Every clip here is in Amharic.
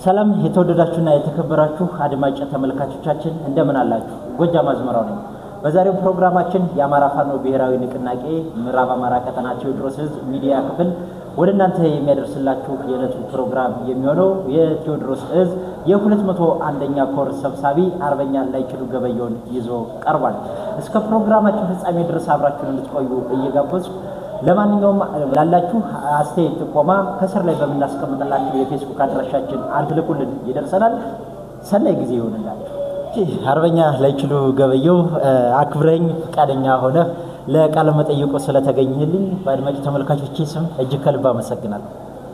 ሰላም የተወደዳችሁና የተከበራችሁ አድማጭ ተመልካቾቻችን፣ እንደምን አላችሁ? ጎጃም አዝመራው ነኝ። በዛሬው ፕሮግራማችን የአማራ ፋኖ ብሔራዊ ንቅናቄ ምዕራብ አማራ ቀጠና ቴዎድሮስ ዕዝ ሚዲያ ክፍል ወደ እናንተ የሚያደርስላችሁ የዕለቱ ፕሮግራም የሚሆነው የቴዎድሮስ ዕዝ የ201ኛ ኮር ሰብሳቢ አርበኛ ላይችሉ ገበየውን ይዞ ቀርቧል። እስከ ፕሮግራማችን ፍጻሜ ድረስ አብራችሁን እንድትቆዩ እየጋበዝኩ፣ ለማንኛውም ላላችሁ አስተያየት፣ ጥቆማ ከስር ላይ በምናስቀምጥላችሁ የፌስቡክ አድራሻችን አትልኩልን፣ ይደርሰናል። ሰናይ ጊዜ ይሆንላችሁ። አርበኛ ላይችሉ ገበየው፣ አክብረኝ ፈቃደኛ ሆነ ለቃለ መጠይቁ ስለተገኘልኝ በአድማጭ ተመልካቾቼ ስም እጅግ ከልብ አመሰግናለሁ።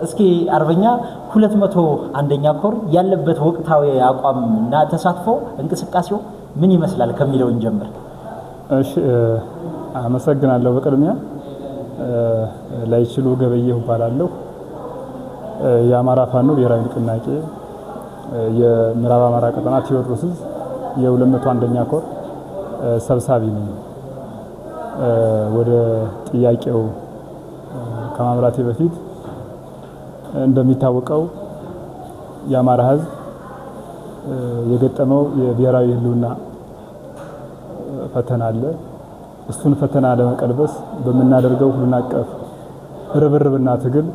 እስኪ አርበኛ፣ 201ኛ ኮር ያለበት ወቅታዊ አቋም እና ተሳትፎ እንቅስቃሴው ምን ይመስላል ከሚለውን ጀምር። እሺ፣ አመሰግናለሁ። በቅድሚያ ላይችሉ ገበየሁ እባላለሁ። የአማራ ፋኖ ብሔራዊ ንቅናቄ የምዕራብ አማራ ቀጠና ቴዎድሮስ ዕዝ የ201ኛ ኮር ሰብሳቢ ነኝ። ወደ ጥያቄው ከማምራቴ በፊት፣ እንደሚታወቀው የአማራ ሕዝብ የገጠመው የብሔራዊ ሕልውና ፈተና አለ። እሱን ፈተና ለመቀልበስ በምናደርገው ሁሉን አቀፍ ርብርብና ትግል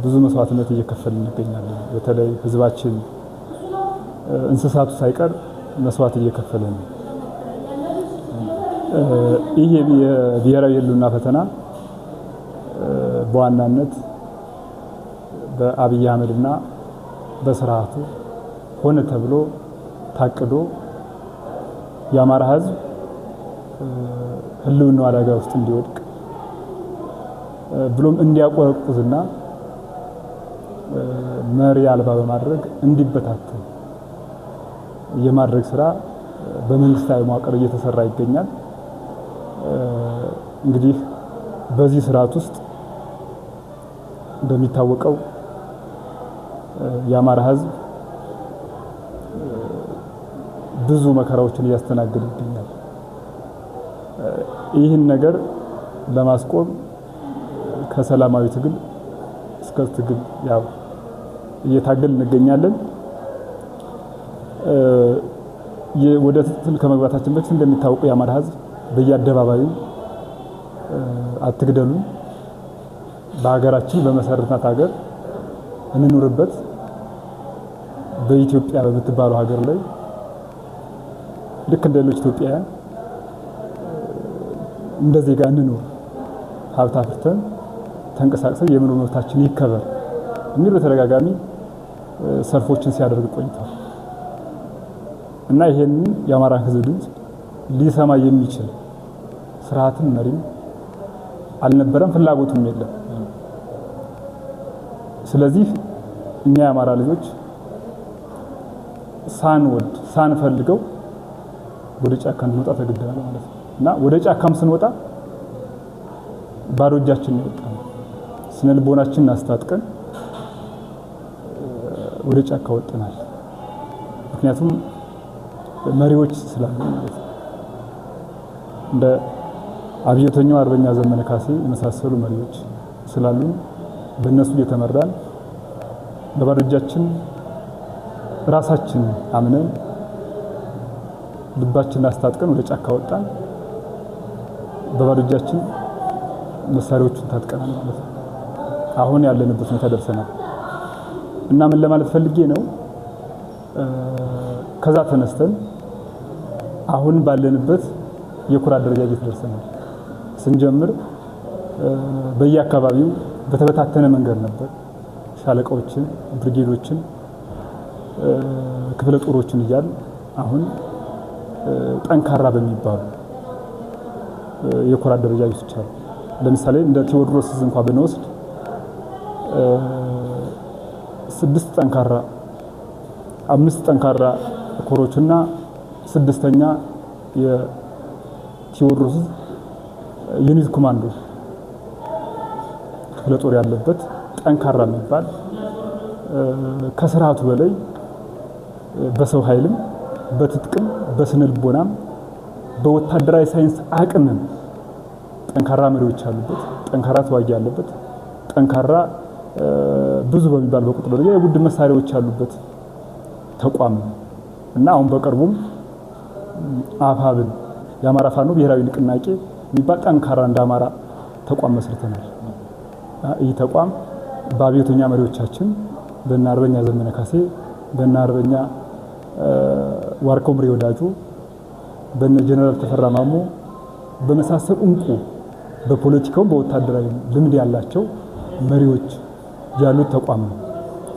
ብዙ መስዋዕትነት እየከፈልን እንገኛለን። በተለይ ሕዝባችን እንስሳቱ ሳይቀር መስዋዕት እየከፈለ ነው። ይህ የብሔራዊ ሕልውና ፈተና በዋናነት በአብይ አህመድና በስርዓቱ ሆነ ተብሎ ታቅዶ የአማራ ሕዝብ ሕልውናው አደጋ ውስጥ እንዲወድቅ ብሎም እንዲያቆረቁዝና መሪ አልባ በማድረግ እንዲበታተን የማድረግ ስራ በመንግስታዊ መዋቅር እየተሰራ ይገኛል። እንግዲህ በዚህ ስርዓት ውስጥ እንደሚታወቀው የአማራ ህዝብ ብዙ መከራዎችን እያስተናገደ ይገኛል። ይህን ነገር ለማስቆም ከሰላማዊ ትግል እስከ ትግል ያው እየታገል እንገኛለን። ወደ ትግል ከመግባታችን በፊት እንደሚታወቀው የአማራ ህዝብ በየአደባባዩ አትግደሉን፣ በሀገራችን በመሰረትናት ሀገር እንኑርበት፣ በኢትዮጵያ በምትባለው ሀገር ላይ ልክ እንደ ሌሎች ኢትዮጵያውያን እንደ ዜጋ እንኑር፣ ሀብት አፍርተን ተንቀሳቅሰን የመኖር መብታችን ይከበር የሚል በተደጋጋሚ ሰልፎችን ሲያደርግ ቆይቷል እና ይሄንን የአማራን ህዝብ ድምፅ ሊሰማ የሚችል ስርዓትም መሪም አልነበረም፣ ፍላጎቱም የለም። ስለዚህ እኛ የአማራ ልጆች ሳንወድ ሳንፈልገው ወደ ጫካ እንድንወጣ ተገደናል ማለት ነው እና ወደ ጫካም ስንወጣ ባዶ እጃችን ነው የወጣነው። ስነ ልቦናችንን አስታጥቀን ወደ ጫካ ወጥተናል። ምክንያቱም መሪዎች ስላሉ ማለት ነው። እንደ አብዮተኛው አርበኛ ዘመነ ካሴ የመሳሰሉ መሪዎች ስላሉ በእነሱ እየተመራን በባዶ እጃችን ራሳችን አምነን ልባችንን አስታጥቀን ወደ ጫካ ወጣን። በባዶ እጃችን መሳሪያዎቹን ታጥቀናል ማለት ነው። አሁን ያለንበት ሁኔታ ደርሰናል። እና ምን ለማለት ፈልጌ ነው፣ ከዛ ተነስተን አሁን ባለንበት የኩር አደረጃጀት ደርሰናል። ስንጀምር በየአካባቢው በተበታተነ መንገድ ነበር ሻለቃዎችን፣ ብርጌዶችን፣ ክፍለ ጦሮችን እያል አሁን ጠንካራ በሚባሉ የኮር አደረጃጀቶች አሉ። ለምሳሌ እንደ ቴዎድሮስ ዕዝ እንኳ ብንወስድ 6 ጠንካራ፣ 5 ጠንካራ ኮሮችና 6ኛ የቴዎድሮስ ዩኒት ኮማንዶ ክፍለ ጦር ያለበት ጠንካራ የሚባል፣ ከስርዓቱ በላይ በሰው ኃይልም በትጥቅም በስነ ልቦናም በወታደራዊ ሳይንስ አቅምም ጠንካራ መሪዎች ያሉበት፣ ጠንካራ ተዋጊ ያለበት፣ ጠንካራ ብዙ በሚባል በቁጥር ደረጃ የቡድን መሳሪያዎች ያሉበት ተቋም ነው እና አሁን በቅርቡም አፋብን የአማራ ፋኖ ብሔራዊ ንቅናቄ የሚባል ጠንካራ እንደ አማራ ተቋም መስርተናል። ይህ ተቋም በአብዮተኛ መሪዎቻችን በእነ አርበኛ ዘመነ ካሴ፣ በእነ አርበኛ ዋርካው ምሬ ወዳጆ፣ በእነ ጀነራል ተፈራ ማሞ በመሳሰሉ እንቁ በፖለቲካውም በወታደራዊ ልምድ ያላቸው መሪዎች ያሉት ተቋም ነው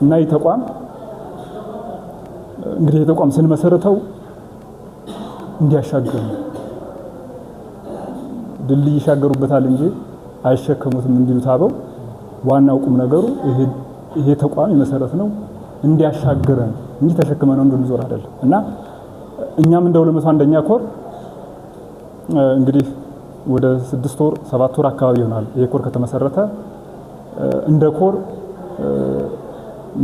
እና ይህ ተቋም እንግዲህ ይህ ተቋም ስንመሰረተው እንዲያሻግር ነው። ድልድይ ይሻገሩበታል እንጂ አይሸከሙትም እንዲሉት አበው፣ ዋናው ቁም ነገሩ ይሄ ተቋም የመሰረት ነው እንዲያሻግረን እንጂ ተሸክመነው እንድንዞር አይደለም። እና እኛም እንደ 201ኛ ኮር እንግዲህ ወደ 6 ወር 7 ወር አካባቢ ይሆናል ይሄ ኮር ከተመሰረተ። እንደ ኮር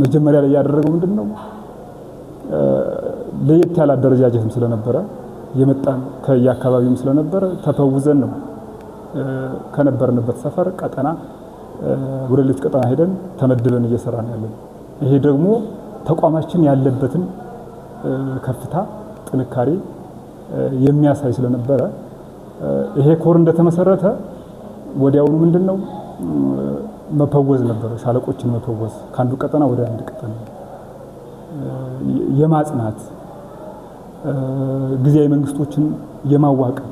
መጀመሪያ ላይ ያደረገው ምንድን ነው? ለየት ያለ አደረጃጀትም ስለነበረ፣ የመጣን ከየአካባቢውም ስለነበረ ተፈውዘን ነው ከነበርንበት ሰፈር ቀጠና ወደ ሌሎች ቀጠና ሄደን ተመድበን እየሰራን ያለን። ይሄ ደግሞ ተቋማችን ያለበትን ከፍታ ጥንካሬ የሚያሳይ ስለነበረ ይሄ ኮር እንደተመሰረተ ወዲያውኑ ምንድን ነው መፈወዝ ነበረ። ሻለቆችን መፈወዝ፣ ከአንዱ ቀጠና ወደ አንድ ቀጠና የማጽናት፣ ጊዜያዊ መንግስቶችን የማዋቀር፣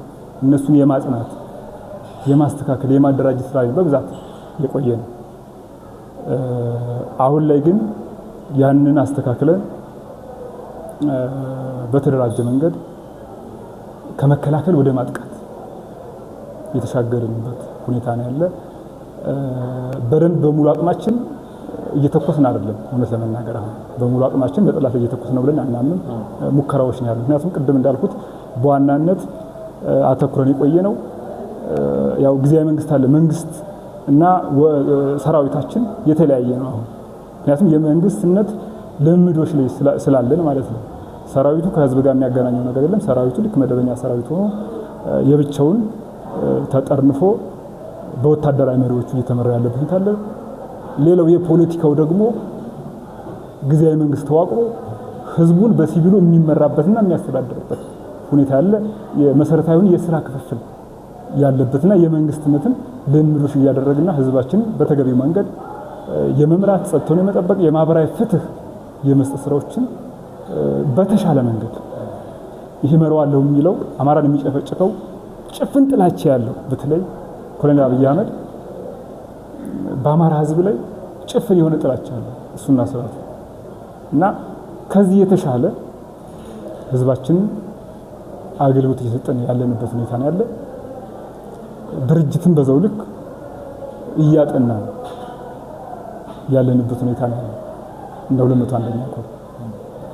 እነሱን የማጽናት፣ የማስተካከል፣ የማደራጀት ስራ በብዛት የቆየ ነው። አሁን ላይ ግን ያንን አስተካክለን በተደራጀ መንገድ ከመከላከል ወደ ማጥቃት የተሻገርንበት ሁኔታ ነው ያለ። በደንብ በሙሉ አቅማችን እየተኮስን አይደለም። እውነት ለመናገር አሁን በሙሉ አቅማችን በጠላት እየተኮስን ነው ብለን አናምንም። ሙከራዎች ነው ያሉ። ምክንያቱም ቅድም እንዳልኩት በዋናነት አተኩረን የቆየ ነው ያው ጊዜያዊ መንግስት አለ። መንግስት እና ሰራዊታችን የተለያየ ነው አሁን። ምክንያቱም የመንግስትነት ልምምዶች ላይ ስላለን ማለት ነው። ሰራዊቱ ከህዝብ ጋር የሚያገናኘው ነገር የለም። ሰራዊቱ ልክ መደበኛ ሰራዊት ሆኖ የብቻውን ተጠርንፎ በወታደራዊ መሪዎቹ እየተመራ ያለበት ሁኔታ አለ። ሌላው የፖለቲካው ደግሞ ጊዜያዊ መንግስት ተዋቅሮ ህዝቡን በሲቪሉ የሚመራበትና የሚያስተዳድርበት ሁኔታ አለ። የመሰረታዊውን የስራ ክፍፍል ያለበትና የመንግስትነትን ልምምዶች እያደረግና ህዝባችን በተገቢው መንገድ የመምራት፣ ጸጥታውን የመጠበቅ፣ የማህበራዊ ፍትህ የመስጠት ስራዎችን በተሻለ መንገድ ይሄ እመራዋለሁ የሚለው አማራን የሚጨፈጭፈው ጭፍን ጥላቻ ያለው በተለይ ኮሎኔል አብይ አህመድ በአማራ ህዝብ ላይ ጭፍን የሆነ ጥላቻ አለው እሱና ስርዓቱ። እና ከዚህ የተሻለ ህዝባችንን አገልግሎት እየሰጠን ያለንበት ሁኔታ ነው ያለ። ድርጅትን በዛው ልክ እያጠና ያለንበት ሁኔታ ነው ያለ እንደ 201ኛ ኮር።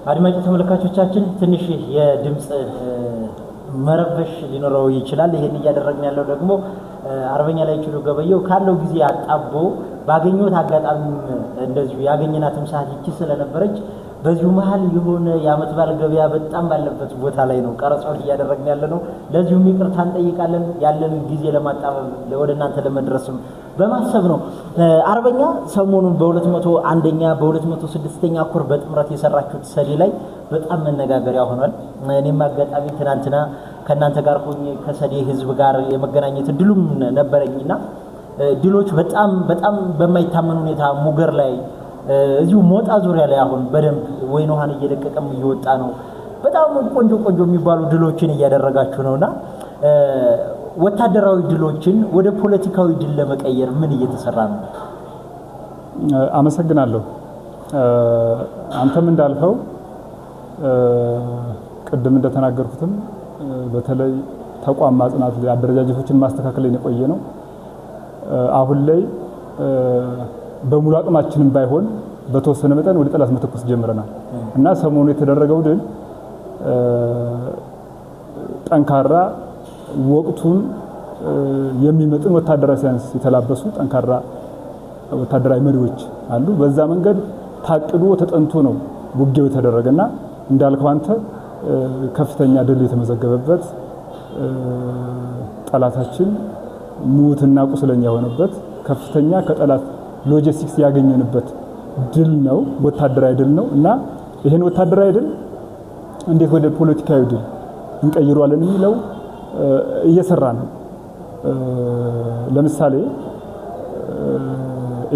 አድማጭ ተመልካቾቻችን፣ ትንሽ የድምፅ መረበሽ ሊኖረው ይችላል። ይሄን እያደረግን ያለው ደግሞ አርበኛ ላይ ችሉ ገበየው ካለው ጊዜ አጣቦ ባገኘሁት አጋጣሚ እንደዚሁ ያገኘናትም ሰዓት ይቺ ስለነበረች በዚሁ መሀል የሆነ የዓመት በዓል ገበያ በጣም ባለበት ቦታ ላይ ነው ቀረጻውን እያደረግን ያለ ነው። ለዚሁም ይቅርታ እንጠይቃለን። ያለንን ጊዜ ለማጣበብ ወደ እናንተ ለመድረስም በማሰብ ነው። አርበኛ፣ ሰሞኑን በ201ኛ በ206ኛ ኮር በጥምረት የሰራችሁት ሰዴ ላይ በጣም መነጋገሪያ ሆኗል። እኔም አጋጣሚ ትናንትና ከእናንተ ጋር ሆኜ ከሰዴ ህዝብ ጋር የመገናኘት እድሉም ነበረኝና ድሎች በጣም በጣም በማይታመን ሁኔታ ሙገር ላይ፣ እዚሁ ሞጣ ዙሪያ ላይ አሁን በደንብ ወይን ውሃን እየለቀቀም እየወጣ ነው። በጣም ቆንጆ ቆንጆ የሚባሉ ድሎችን እያደረጋችሁ ነውና ወታደራዊ ድሎችን ወደ ፖለቲካዊ ድል ለመቀየር ምን እየተሰራ ነው? አመሰግናለሁ። አንተም እንዳልከው ቅድም እንደተናገርኩትም በተለይ ተቋም ማጽናት ላይ፣ አደረጃጀቶችን ማስተካከል ላይ የቆየ ነው። አሁን ላይ በሙሉ አቅማችንም ባይሆን በተወሰነ መጠን ወደ ጠላት መተኮስ ጀምረናል እና ሰሞኑ የተደረገው ድል ጠንካራ ወቅቱን የሚመጥን ወታደራዊ ሳይንስ የተላበሱ ጠንካራ ወታደራዊ መሪዎች አሉ። በዛ መንገድ ታቅዶ ተጠንቶ ነው ውጊያው የተደረገና እንዳልከው አንተ ከፍተኛ ድል የተመዘገበበት፣ ጠላታችን ሙትና ቁስለኛ የሆነበት፣ ከፍተኛ ከጠላት ሎጂስቲክስ ያገኘንበት ድል ነው፣ ወታደራዊ ድል ነው። እና ይህን ወታደራዊ ድል እንዴት ወደ ፖለቲካዊ ድል እንቀይረዋለን የሚለው እየሰራ ነው። ለምሳሌ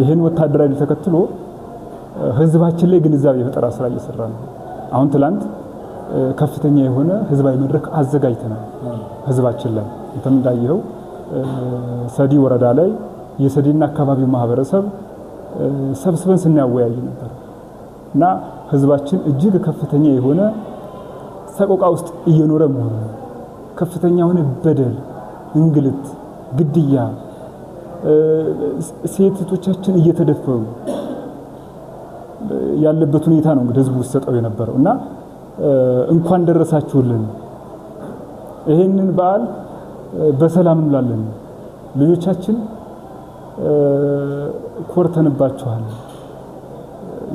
ይህን ወታደራዊ ድል ተከትሎ ህዝባችን ላይ ግንዛቤ የፈጠራ ስራ እየሰራ ነው። አሁን ትላንት ከፍተኛ የሆነ ህዝባዊ መድረክ አዘጋጅተናል። ህዝባችን ላይ እንትን እንዳየኸው ሰዲ ወረዳ ላይ የሰዲና አካባቢው ማህበረሰብ ሰብስበን ስናወያይ ነበር እና ህዝባችን እጅግ ከፍተኛ የሆነ ሰቆቃ ውስጥ እየኖረ መሆኑ፣ ከፍተኛ የሆነ በደል፣ እንግልት፣ ግድያ፣ ሴት እህቶቻችን እየተደፈሩ ያለበት ሁኔታ ነው እንግዲህ ህዝቡ ሰጠው የነበረው። እና እንኳን ደረሳችሁልን፣ ይሄንን በዓል በሰላም እንውላለን፣ ልጆቻችን ኮርተንባችኋል፣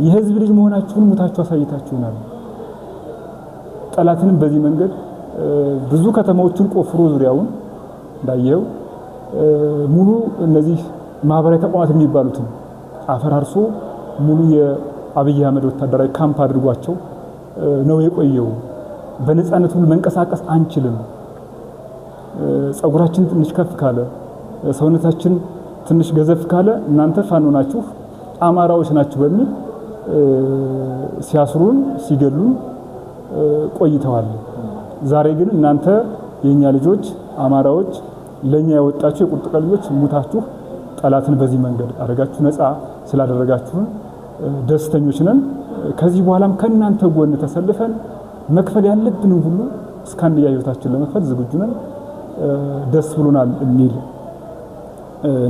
የህዝብ ልጅ መሆናችሁን ሙታችሁ አሳይታችሁናል። ጠላትንም በዚህ መንገድ ብዙ ከተማዎችን ቆፍሮ ዙሪያውን እንዳየው ሙሉ እነዚህ ማህበራዊ ተቋማት የሚባሉትን አፈራርሶ ሙሉ የአብይ አህመድ ወታደራዊ ካምፕ አድርጓቸው ነው የቆየው። በነፃነት ሁሉ መንቀሳቀስ አንችልም። ጸጉራችን ትንሽ ከፍ ካለ፣ ሰውነታችን ትንሽ ገዘፍ ካለ እናንተ ፋኖ ናችሁ፣ አማራዎች ናችሁ በሚል ሲያስሩን ሲገሉን ቆይተዋል። ዛሬ ግን እናንተ የኛ ልጆች አማራዎች፣ ለኛ የወጣችሁ የቁርጥ ቀን ልጆች ሙታችሁ ጠላትን በዚህ መንገድ አደረጋችሁ፣ ነፃ ስላደረጋችሁን ደስተኞች ነን። ከዚህ በኋላም ከእናንተ ጎን ተሰልፈን መክፈል ያለብንን ሁሉ እስከ አንድያ ህይወታችን ለመክፈል ዝግጁ ነን፣ ደስ ብሎናል የሚል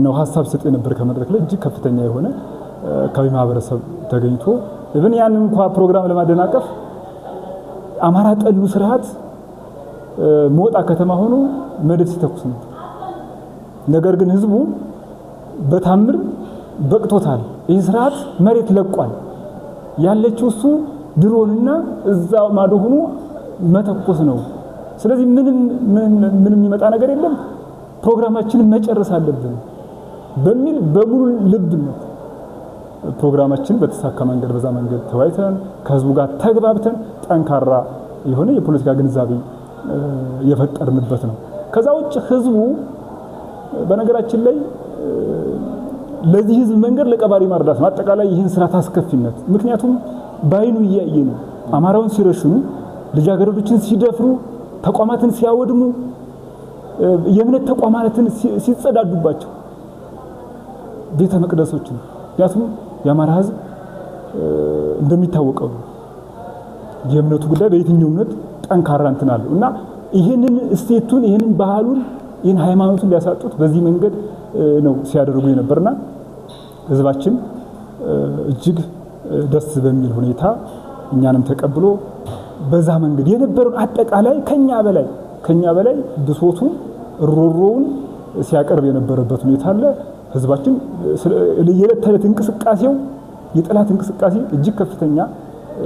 ነው ሀሳብ ሲሰጥ የነበር ከመድረክ ላይ። እጅግ ከፍተኛ የሆነ አካባቢ ማህበረሰብ ተገኝቶ even ያንን እንኳ ፕሮግራም ለማደናቀፍ አማራ ጠሉ ስርዓት ሞጣ ከተማ ሆኖ መድፍ ሲተኩስ ነበር። ነገር ግን ህዝቡ በታምር በቅቶታል። ይህ ስርዓት መሬት ለቋል። ያለችው እሱ ድሮንና እዛ ማዶ ሆኖ መተኮስ ነው። ስለዚህ ምንም ምንም የሚመጣ ነገር የለም፣ ፕሮግራማችንን መጨረስ አለብን በሚል በሙሉ ልብነት ፕሮግራማችን በተሳካ መንገድ በዛ መንገድ ተወያይተን ከህዝቡ ጋር ተግባብተን ጠንካራ የሆነ የፖለቲካ ግንዛቤ የፈጠርንበት ነው። ከዛ ውጭ ህዝቡ በነገራችን ላይ ለዚህ ህዝብ መንገድ ለቀባሪ ማርዳት ነው። አጠቃላይ ይህን ስርዓት አስከፊነት ምክንያቱም በአይኑ እያየ ነው። አማራውን ሲረሽኑ፣ ልጃገረዶችን ሲደፍሩ፣ ተቋማትን ሲያወድሙ፣ የእምነት ተቋማትን ሲጸዳዱባቸው፣ ቤተ መቅደሶችን፣ ምክንያቱም የአማራ ህዝብ እንደሚታወቀው የእምነቱ ጉዳይ በየትኛው እምነት ጠንካራ እንትን አለው እና ይህንን እሴቱን፣ ይህንን ባህሉን፣ ይህን ሃይማኖቱን ሊያሳጡት በዚህ መንገድ ነው ሲያደርጉ የነበርና ህዝባችን እጅግ ደስ በሚል ሁኔታ እኛንም ተቀብሎ በዛ መንገድ የነበረውን አጠቃላይ ከኛ በላይ ብሶቱን ሮሮውን ሲያቀርብ የነበረበት ሁኔታ አለ። ህዝባችን የዕለት ተዕለት እንቅስቃሴው የጠላት እንቅስቃሴ እጅግ ከፍተኛ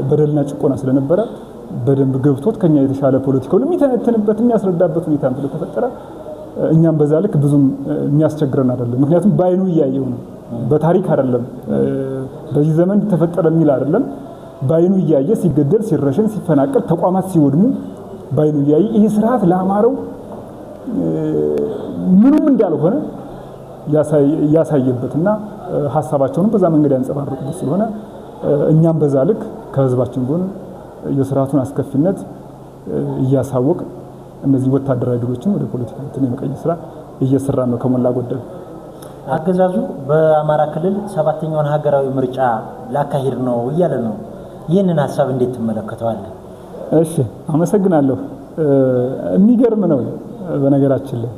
በደልና ጭቆና ስለነበረ በደንብ ገብቶት ከኛ የተሻለ ፖለቲካውን የሚተነትንበት የሚያስረዳበት ሁኔታ ስለተፈጠረ እኛም በዛ ልክ ብዙም የሚያስቸግረን አይደለም። ምክንያቱም በአይኑ እያየው ነው። በታሪክ አይደለም፣ በዚህ ዘመን ተፈጠረ የሚል አይደለም። በአይኑ እያየ ሲገደል፣ ሲረሸን፣ ሲፈናቀል፣ ተቋማት ሲወድሙ በአይኑ እያየ ይህ ስርዓት ለአማራው ምንም እንዳልሆነ ያሳየበትና ሀሳባቸውንም በዛ መንገድ ያንጸባረቁበት ስለሆነ እኛም በዛ ልክ ከህዝባችን ጎን የስርዓቱን አስከፊነት እያሳወቅ እነዚህ ወታደራዊ ድሎችን ወደ ፖለቲካ እንትን የመቀየር ስራ እየሰራ ነው ከሞላ ጎደል። አገዛዙ በአማራ ክልል ሰባተኛውን ሀገራዊ ምርጫ ላካሂድ ነው እያለ ነው። ይህንን ሀሳብ እንዴት ትመለከተዋለህ? እሺ፣ አመሰግናለሁ። የሚገርም ነው። በነገራችን ላይ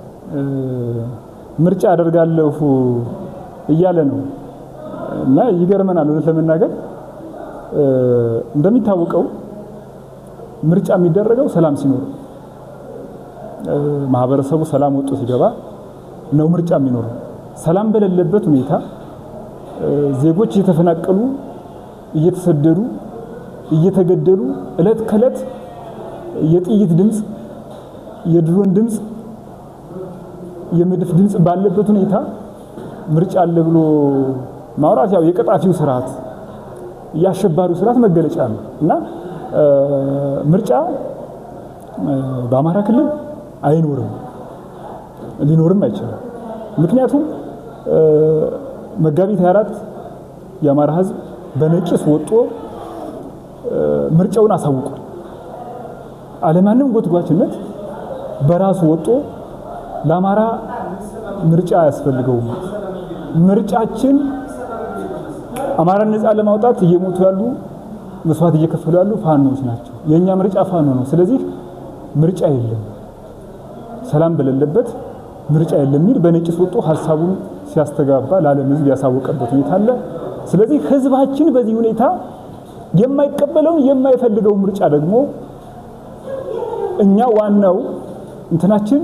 ምርጫ አደርጋለሁ እያለ ነው እና ይገርመናል። እውነት ለመናገር እንደሚታወቀው ምርጫ የሚደረገው ሰላም ሲኖር፣ ማህበረሰቡ ሰላም ወጥቶ ሲገባ ነው ምርጫ የሚኖረው። ሰላም በሌለበት ሁኔታ ዜጎች እየተፈናቀሉ፣ እየተሰደዱ፣ እየተገደሉ፣ እለት ከእለት የጥይት ድምፅ፣ የድሮን ድምፅ፣ የመድፍ ድምፅ ባለበት ሁኔታ ምርጫ አለ ብሎ ማውራት ያው የቀጣፊው ስርዓት የአሸባሪው ስርዓት መገለጫ ነው እና ምርጫ በአማራ ክልል አይኖርም፣ ሊኖርም አይችልም። ምክንያቱም መጋቢት 24 የአማራ ህዝብ በነቂስ ወጥቶ ምርጫውን አሳውቋል። አለማንም ጎትጓችነት በራሱ ወጥቶ ለአማራ ምርጫ አያስፈልገውም፣ ምርጫችን አማራን ነፃ ለማውጣት እየሞቱ ያሉ መስዋዕት እየከፈሉ ያሉ ፋኖች ናቸው። የኛ ምርጫ ፋኖ ነው። ስለዚህ ምርጫ የለም፣ ሰላም በሌለበት ምርጫ የለም የሚል በነቂስ ወጥቶ ሀሳቡን ሲያስተጋባ ለዓለም ህዝብ ያሳወቀበት ሁኔታ አለ። ስለዚህ ህዝባችን በዚህ ሁኔታ የማይቀበለውን የማይፈልገው ምርጫ ደግሞ እኛ ዋናው እንትናችን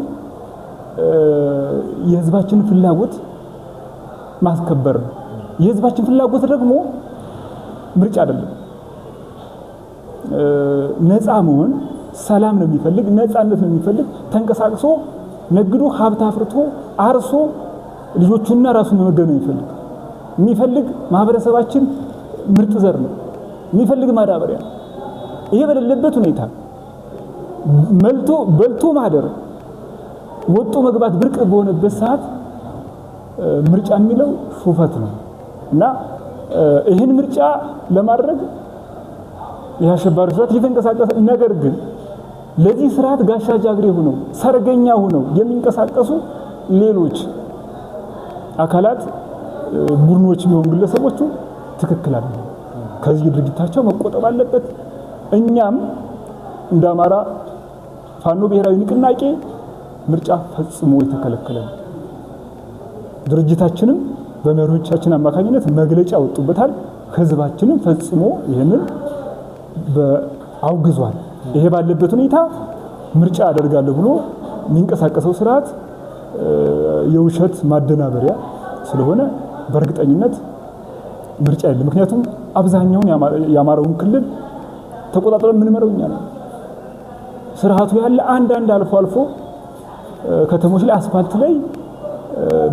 የህዝባችን ፍላጎት ማስከበር ነው። የህዝባችን ፍላጎት ደግሞ ምርጫ አይደለም። ነፃ መሆን ሰላም ነው የሚፈልግ፣ ነፃነት ነው የሚፈልግ፣ ተንቀሳቅሶ ነግዶ ሀብት አፍርቶ አርሶ ልጆቹና ራሱን መመገብ ነው የሚፈልግ። የሚፈልግ ማህበረሰባችን ምርጥ ዘር ነው የሚፈልግ፣ ማዳበሪያ። ይሄ በሌለበት ሁኔታ መልቶ በልቶ ማደር ወጦ መግባት ብርቅ በሆነበት ሰዓት ምርጫ የሚለው ሹፈት ነው እና ይህን ምርጫ ለማድረግ የአሸባሪ ስርዓት እየተንቀሳቀሰ፣ ነገር ግን ለዚህ ስርዓት ጋሻ ጃግሬ ሆነው ሰርገኛ ሆነው የሚንቀሳቀሱ ሌሎች አካላት ቡድኖች የሚሆኑ ግለሰቦቹ ትክክል አይደለም። ከዚህ ድርጊታቸው መቆጠብ አለበት። እኛም እንደ አማራ ፋኖ ብሔራዊ ንቅናቄ ምርጫ ፈጽሞ የተከለከለ ነው። ድርጅታችንም በመሪዎቻችን አማካኝነት መግለጫ ወጡበታል። ህዝባችንም ፈጽሞ ይህንን አውግዟል። ይሄ ባለበት ሁኔታ ምርጫ አደርጋለሁ ብሎ የሚንቀሳቀሰው ስርዓት የውሸት ማደናበሪያ ስለሆነ በእርግጠኝነት ምርጫ የለም። ምክንያቱም አብዛኛውን የአማራውን ክልል ተቆጣጥረን የምንመራው እኛ ነው። ስርዓቱ ያለ አንዳንድ አልፎ አልፎ ከተሞች ላይ አስፋልት ላይ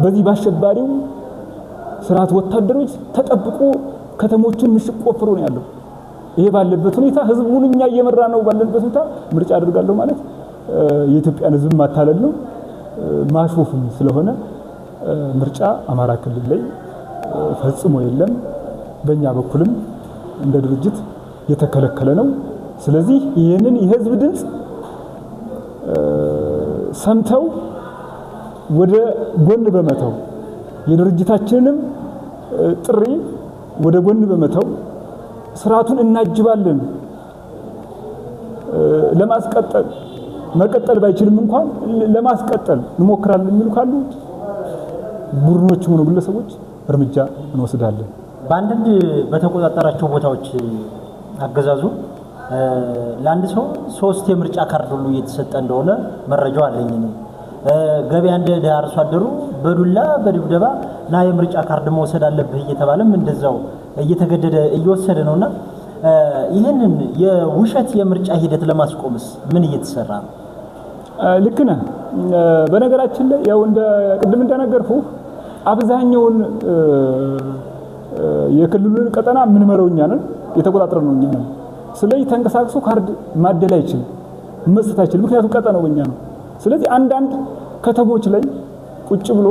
በዚህ ባሸባሪው ስርዓት ወታደሮች ተጠብቆ ከተሞችን ምሽግ ቆፍሮ ነው ያለው። ይሄ ባለበት ሁኔታ ህዝቡን እኛ እየመራ ነው ባለበት ሁኔታ ምርጫ አደርጋለሁ ማለት የኢትዮጵያን ህዝብ ማታለል ነው፣ ማሾፍም ስለሆነ ምርጫ አማራ ክልል ላይ ፈጽሞ የለም። በእኛ በኩልም እንደ ድርጅት የተከለከለ ነው። ስለዚህ ይህንን የህዝብ ድምፅ ሰምተው ወደ ጎን በመተው የድርጅታችንንም ጥሪ ወደ ጎን በመተው ስርዓቱን እናጅባለን ለማስቀጠል መቀጠል ባይችልም እንኳን ለማስቀጠል እንሞክራለን የሚሉ ካሉ ቡድኖች ሆኑ ግለሰቦች እርምጃ እንወስዳለን። በአንዳንድ በተቆጣጠራቸው ቦታዎች አገዛዙ ለአንድ ሰው 3 የምርጫ ካርድ ሁሉ እየተሰጠ እንደሆነ መረጃው አለኝ እኔ። ገበያ እንደ አርሶ አደሩ በዱላ በድብደባ ና የምርጫ ካርድ መውሰድ አለብህ እየተባለም እንደዛው እየተገደደ እየወሰደ ነውና ይህንን የውሸት የምርጫ ሂደት ለማስቆምስ ምን እየተሰራ ነው? ልክ ነህ። በነገራችን ላይ ያው እንደ ቅድም እንደነገርኩህ አብዛኛውን የክልሉን ቀጠና የምንመራው እኛ ነን፣ የተቆጣጠርነው እኛ ነን። ስለዚህ ተንቀሳቅሶ ካርድ ማደል አይችልም፣ መስጠት አይችልም። ምክንያቱም ቀጠናው በእኛ ነው። ስለዚህ አንዳንድ ከተሞች ላይ ቁጭ ብሎ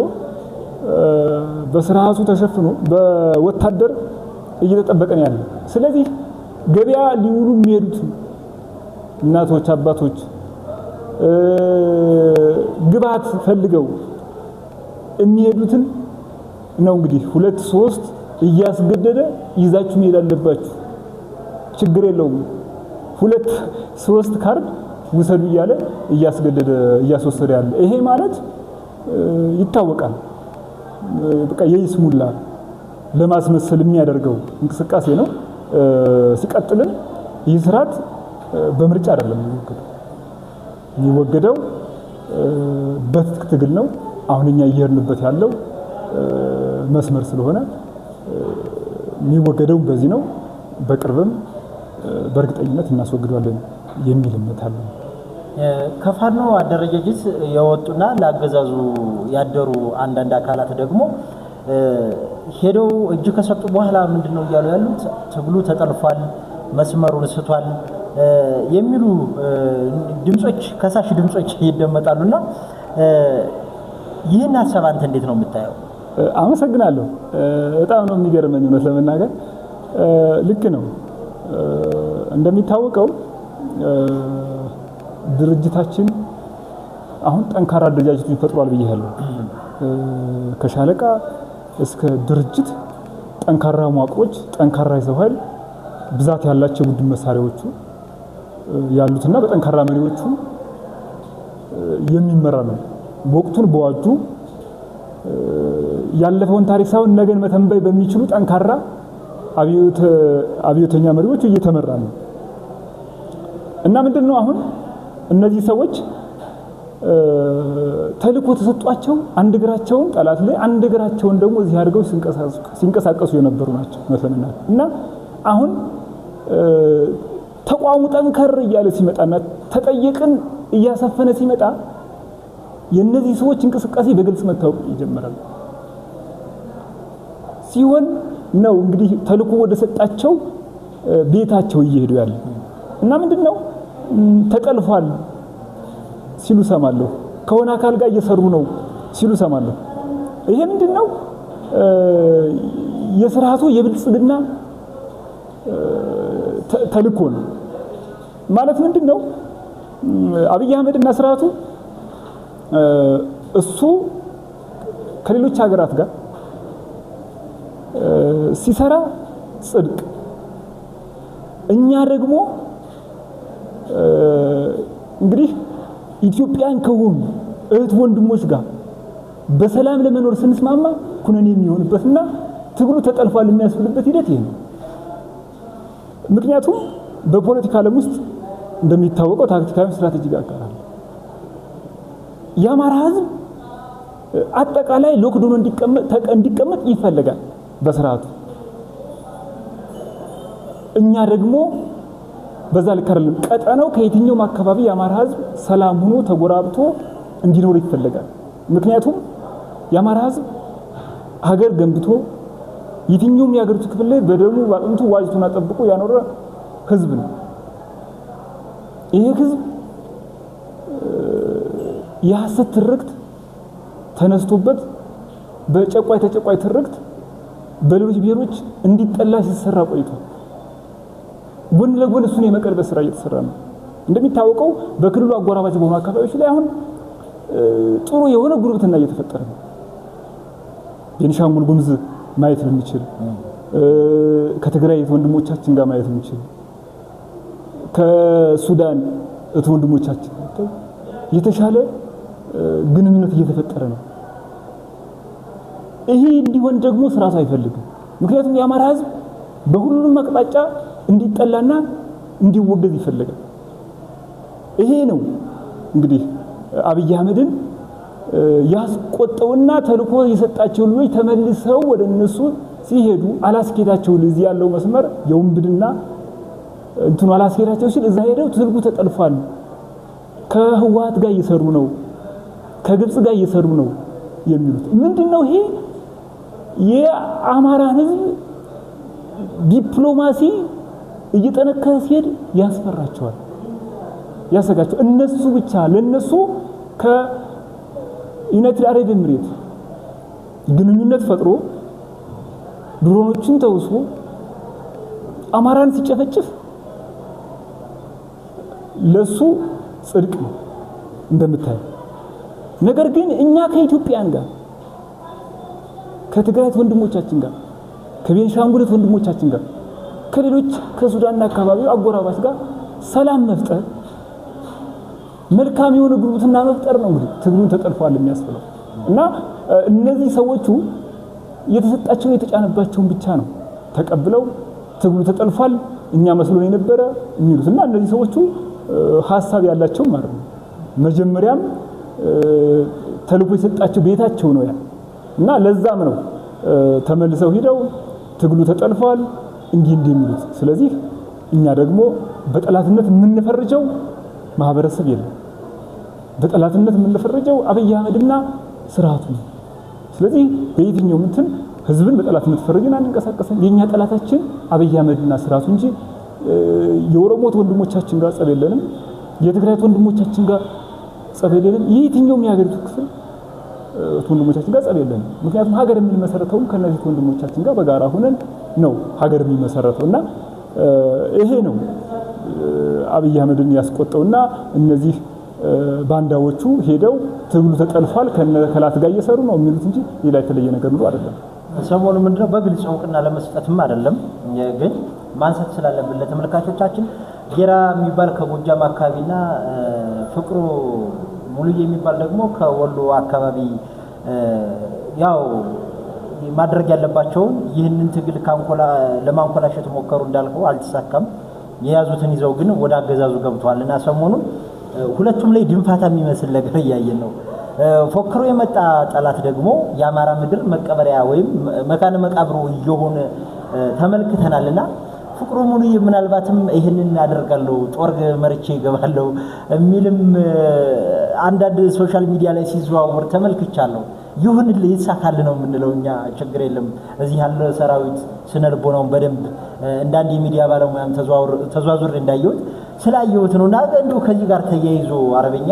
በስርዓቱ ተሸፍኖ በወታደር እየተጠበቀ ነው ያለ። ስለዚህ ገበያ ሊውሉ የሚሄዱት እናቶች፣ አባቶች ግብዓት ፈልገው የሚሄዱትን ነው እንግዲህ 2 3 እያስገደደ ይዛችሁ መሄድ አለባችሁ፣ ችግር የለውም 2 3 ካርድ ውሰዱ እያለ እያስገደደ እያስወሰደ ያለ። ይሄ ማለት ይታወቃል። በቃ የይስሙላ ለማስመሰል የሚያደርገው እንቅስቃሴ ነው። ሲቀጥልም ይህ ስርዓት በምርጫ አይደለም የሚወገደው፣ የሚወገደው በትጥቅ ትግል ነው። አሁን እኛ እየሄድንበት ያለው መስመር ስለሆነ የሚወገደው በዚህ ነው። በቅርብም በእርግጠኝነት እናስወግደዋለን የሚል እምነት አለ። ከፋኖ አደረጃጀት የወጡና ለአገዛዙ ያደሩ አንዳንድ አካላት ደግሞ ሄደው እጅ ከሰጡ በኋላ ምንድነው እያሉ ያሉት? ትግሉ ተጠልፏል፣ መስመሩን ስቷል የሚሉ ድምጾች፣ ከሳሽ ድምጾች ይደመጣሉና ይህን ሀሳብ አንተ እንዴት ነው የምታየው? አመሰግናለሁ። በጣም ነው የሚገርመኝ እውነት ለመናገር ልክ ነው። እንደሚታወቀው ድርጅታችን አሁን ጠንካራ አደረጃጀቶችን ፈጥሯል ብያለሁ። ከሻለቃ እስከ ድርጅት ጠንካራ መዋቅሮች፣ ጠንካራ የሰው ኃይል፣ ብዛት ያላቸው ቡድን መሳሪያዎቹ ያሉትና በጠንካራ መሪዎቹ የሚመራ ነው። ወቅቱን በዋጁ ያለፈውን ታሪክ ሳይሆን ነገን መተንበይ በሚችሉ ጠንካራ አብዮተኛ መሪዎቹ እየተመራ ነው። እና ምንድነው አሁን እነዚህ ሰዎች ተልእኮ ተሰጧቸው አንድ እግራቸውን ጠላት ላይ አንድ እግራቸውን ደግሞ እዚህ አድርገው ሲንቀሳቀሱ የነበሩ ናቸው መሰለና እና አሁን ተቋሙ ጠንከር እያለ ሲመጣና ተጠየቅን እያሰፈነ ሲመጣ የነዚህ ሰዎች እንቅስቃሴ በግልጽ መታወቅ ይጀምራል። ሲሆን ነው እንግዲህ ተልእኮ ወደ ሰጣቸው ቤታቸው እየሄዱ ያለ እና ምንድነው ተጠልፏል ሲሉ ሰማለሁ፣ ከሆነ አካል ጋር እየሰሩ ነው ሲሉ ሰማለሁ። ይሄ ምንድነው የስርዓቱ የብልጽግና ተልእኮ ነው ማለት። ምንድነው አብይ አህመድና ስርዓቱ እሱ ከሌሎች ሀገራት ጋር ሲሰራ ጽድቅ፣ እኛ ደግሞ እንግዲህ ኢትዮጵያን ከሆኑ እህት ወንድሞች ጋር በሰላም ለመኖር ስንስማማ ኩነኔ የሚሆንበትና ትግሉ ተጠልፏል የሚያስብልበት ሂደት ይሄ ነው። ምክንያቱም በፖለቲካ ዓለም ውስጥ እንደሚታወቀው ታክቲካዊ ስትራቴጂክ አካል አለ። የአማራ ህዝብ አጠቃላይ lockdown እንዲቀመጥ ይፈልጋል በስርዓቱ። እኛ ደግሞ በዛ ልክ አይደለም። ቀጠናው ከየትኛውም አካባቢ የአማራ ህዝብ ሰላም ሆኖ ተጎራብቶ እንዲኖር ይፈልጋል። ምክንያቱም የአማራ ህዝብ ሀገር ገንብቶ የትኛውም የሀገሪቱ ክፍል ላይ በደሙ ባጥንቱ ዋጅቱን አጠብቆ ያኖረ ህዝብ ነው። ይሄ ህዝብ የሐሰት ትርክት ተነስቶበት በጨቋይ ተጨቋይ ትርክት በሌሎች ብሔሮች እንዲጠላ ሲሰራ ቆይቷል። ጎን ለጎን እሱን የመቀልበስ ስራ እየተሰራ ነው። እንደሚታወቀው በክልሉ አጎራባች በሆኑ አካባቢዎች ላይ አሁን ጥሩ የሆነ ጉርብትና እየተፈጠረ ነው። ቤኒሻንጉል ጉሙዝ ማየት ብንችል፣ ከትግራይ ወንድሞቻችን ጋር ማየት ብንችል፣ ከሱዳን እህት ወንድሞቻችን የተሻለ ግንኙነት እየተፈጠረ ነው። ይሄ እንዲሆን ደግሞ ስርዓቱ አይፈልግም። ምክንያቱም የአማራ ህዝብ በሁሉም አቅጣጫ እንዲጠላና እንዲወገዝ ይፈልጋል። ይሄ ነው እንግዲህ አብይ አህመድን ያስቆጠውና ተልእኮ የሰጣቸው ልጆች ተመልሰው ወደ እነሱ ሲሄዱ አላስኬዳቸው እዚህ ያለው መስመር የውንብድና እንትኑ አላስኬዳቸው ሲል እዛ ሄደው ትልቁ ተጠልፏል፣ ከህወሓት ጋር እየሰሩ ነው፣ ከግብጽ ጋር እየሰሩ ነው የሚሉት ምንድነው? ይሄ የአማራን ህዝብ ዲፕሎማሲ እየጠነከረ ሲሄድ ያስፈራቸዋል፣ ያሰጋቸዋል። እነሱ ብቻ ለነሱ ከዩናይትድ አረብ ኤሚሬት ግንኙነት ፈጥሮ ድሮኖችን ተውሶ አማራን ሲጨፈጭፍ ለሱ ጽድቅ ነው እንደምታየው። ነገር ግን እኛ ከኢትዮጵያን ጋር ከትግራይ ወንድሞቻችን ጋር ከቤንሻንጉል ወንድሞቻችን ጋር ከሌሎች ከሱዳንና አካባቢው አጎራባች ጋር ሰላም መፍጠር መልካም የሆነ ጉርብትና መፍጠር ነው እንግዲህ ትግሉን ተጠልፏል የሚያስብለው። እና እነዚህ ሰዎቹ የተሰጣቸው የተጫነባቸውን ብቻ ነው ተቀብለው ትግሉ ተጠልፏል እኛ መስሎን የነበረ የሚሉት። እና እነዚህ ሰዎቹ ሐሳብ ያላቸው ማለት ነው። መጀመሪያም ተልእኮ የሰጣቸው ቤታቸው ነው ያ። እና ለዛም ነው ተመልሰው ሂደው ትግሉ ተጠልፏል እንዲህ እንዲህ የሚሉት። ስለዚህ እኛ ደግሞ በጠላትነት የምንፈርጀው ማህበረሰብ የለም። በጠላትነት የምንፈርጀው አብይ አህመድና ስርዓቱ ነው። ስለዚህ በየትኛውም እንትን ህዝብን በጠላትነት ፈርጀን አንንቀሳቀስም። የኛ ጠላታችን አብይ አህመድና ስርዓቱ እንጂ የኦሮሞ ወንድሞቻችን ጋር ጸብ የለንም። የትግራይ ወንድሞቻችን ጋር ጸብ የለንም። የየትኛውም የሀገሪቱ ክፍል ወንድሞቻችን ጋር ጸብ የለንም። ምክንያቱም ሀገር የምንመሰረተውም ከነዚህ ወንድሞቻችን ጋር በጋራ ሆነን ነው ሀገር የሚመሰረተው እና ይሄ ነው አብይ አህመድን ያስቆጠውና እነዚህ ባንዳዎቹ ሄደው ትግሉ ተጠልፏል ከነከላት ጋር እየሰሩ ነው የሚሉት እንጂ ሌላ የተለየ ነገር ኑሮ አይደለም። ሰሞኑ ምንድነው በግልጽ እውቅና ለመስጠትም አይደለም፣ ግን ማንሳት ስላለብን ለተመልካቾቻችን ጌራ የሚባል ከጎጃም አካባቢና ፍቅሩ ሙሉዬ የሚባል ደግሞ ከወሎ አካባቢ ያው ማድረግ ያለባቸውን ይህንን ትግል ለማንኮላሸት ሞከሩ። እንዳልከው አልተሳካም። የያዙትን ይዘው ግን ወደ አገዛዙ ገብተዋል እና ሰሞኑን ሁለቱም ላይ ድንፋታ የሚመስል ነገር እያየን ነው። ፎክሮ የመጣ ጠላት ደግሞ የአማራ ምድር መቀበሪያ ወይም መካነ መቃብሩ እየሆነ ተመልክተናልና ፍቅሩ ሙሉዬ ምናልባትም ይህንን አደርጋለሁ ጦር መርቼ ይገባለሁ የሚልም አንዳንድ social media ላይ ሲዘዋወር ተመልክቻለሁ። ይሁንልህ፣ ይሳካል ነው የምንለው እኛ፣ ችግር የለም። እዚህ ያለው ሰራዊት ስነ ልቦናውን በደንብ እንዳንድ የሚዲያ ባለሙያም ተዟዙሬ እንዳየሁት ስላየሁት ነው። እና እንደው ከዚህ ጋር ተያይዞ አርበኛ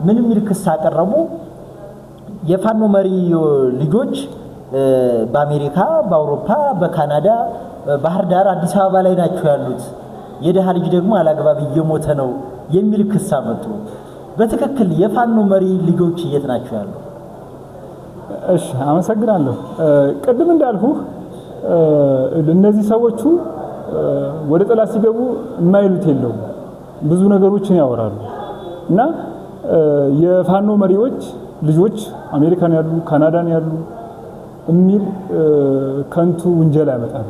ምን የሚል ክስ አቀረቡ? የፋኖ መሪ ልጆች በአሜሪካ፣ በአውሮፓ፣ በካናዳ፣ ባህር ዳር፣ አዲስ አበባ ላይ ናቸው ያሉት፣ የድሃ ልጅ ደግሞ አላግባብ እየሞተ ነው የሚል ክስ አመጡ። በትክክል የፋኖ መሪ ልጆች የት ናቸው ያሉ? እሺ፣ አመሰግናለሁ። ቅድም እንዳልኩህ እነዚህ ሰዎቹ ወደ ጠላት ሲገቡ የማይሉት የለውም፣ ብዙ ነገሮችን ያወራሉ እና የፋኖ መሪዎች ልጆች አሜሪካን ያሉ ካናዳን ያሉ የሚል ከንቱ ውንጀላ ያመጣሉ።